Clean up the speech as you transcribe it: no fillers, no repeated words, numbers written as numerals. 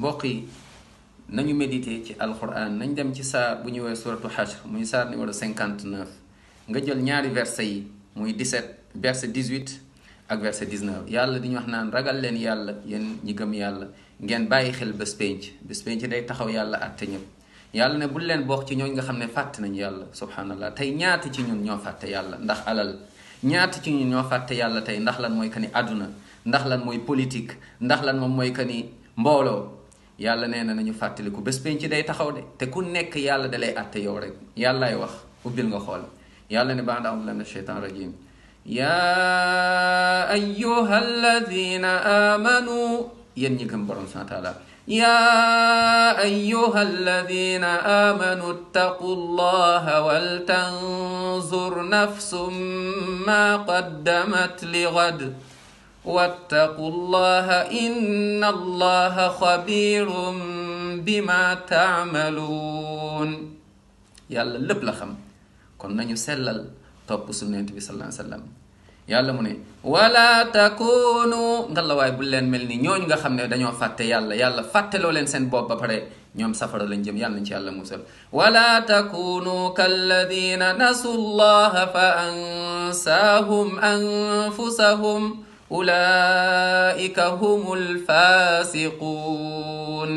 mbokk yi nañu méditer ci alquran nañ dem ci saar bu ñu woowee suratu Hashr muy saar numéro 59 nga jël ñaari verset yi muy 17 verset 18 ak verset 19 yàlla di ñu wax naan ragal leen yàlla yéen ñi gëm yàlla ngeen bàyyi xel bés penc day taxaw yàlla àtte ñëpp yàlla ne bul leen bokk ci ñooñ nga xam ne fàtte nañu yàlla subhanallah tey ñaata ci ñun ñoo fàtte yàlla ndax alal ñaata ci ñun ñoo fàtte yàlla tey ndax lan mooy que ni àdduna ndax lan mooy politique ndax lan moom mooy que ni mbooloo yàlla nee na nañu fàttaliku bés penc day taxaw de te ku nekk yàlla da lay àtte yow rek yàllaay wax ubbil nga xool yàlla ne ba'da a'uuzu billahi mina shaytaani rajiim yaa ayyuha alladina amanu yéen ñi gëm borom subhaanahu wa taala yaa ayyuha alladina amanu ittaqu llaha wal tanzur nafsum ma qaddamat li ghad wattaqu llaha inna allaha xabirum bima taamaluun yàlla lépp la xam kon nañu sellal topp sunnat bi sallallahu alayhi wa sallam yàlla mu ne wala takunu ngalawaay bu leen mel ni ñooñu nga xam ne dañoo fàtte yàlla fàtteloo leen seen bopp ba pare ñoom safara lañ jëm yàlla nañ ci yàlla musal wala takunu kalladina nasu llaha fa ansaahum anfusahum ulaika humul fasiqun